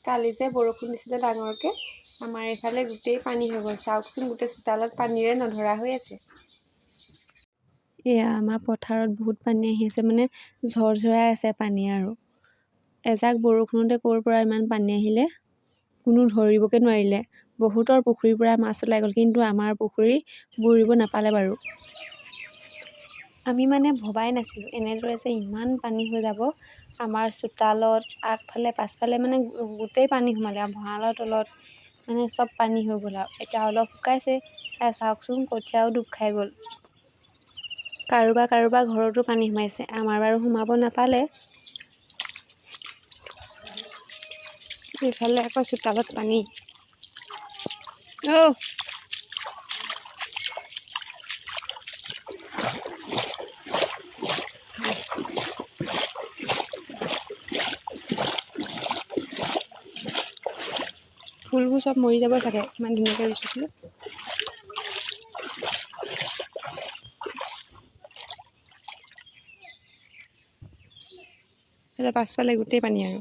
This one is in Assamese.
কালি যে বৰষুণ দিছিলে ডাঙৰকৈ, আমাৰ এইফালে গোটেই পানী হৈ গ'ল। চাওকচোন, গোটেই চোতালত পানীৰে নধৰা হৈ আছে। এয়া আমাৰ পথাৰত বহুত পানী আহি আছে, মানে ঝৰঝৰাই আছে পানী। আৰু এজাক বৰষুণতে ক'ৰ পৰা ইমান পানী আহিলে কোনো ধৰিবকে নোৱাৰিলে। বহুতৰ পুখুৰীৰ পৰা মাছ ওলাই গ'ল, কিন্তু আমাৰ পুখুৰী বুৰিব নাপালে বাৰু। আমি মানে ভবাই নাছিলোঁ এনেদৰে যে ইমান পানী হৈ যাব। আমাৰ চোতালত আগফালে পাছফালে মানে গোটেই পানী সোমালে আৰু ভঁৰালৰ তলত মানে চব পানী হৈ গ'ল। আৰু এতিয়া অলপ শুকাইছে। এয়া চাওকচোন, কঠীয়াও ডুব খাই গ'ল। কাৰোবাৰ কাৰোবাৰ ঘৰতো পানী সোমাইছে, আমাৰ বাৰু সোমাব নাপালে। এইফালে আকৌ চোতালত পানী। অ' ফুলবোৰ চব মৰি যাব চাগে, ইমান ধুনীয়াকৈ ৰুই থৈছিলোঁ। পাছফালে গোটেই পানী আৰু।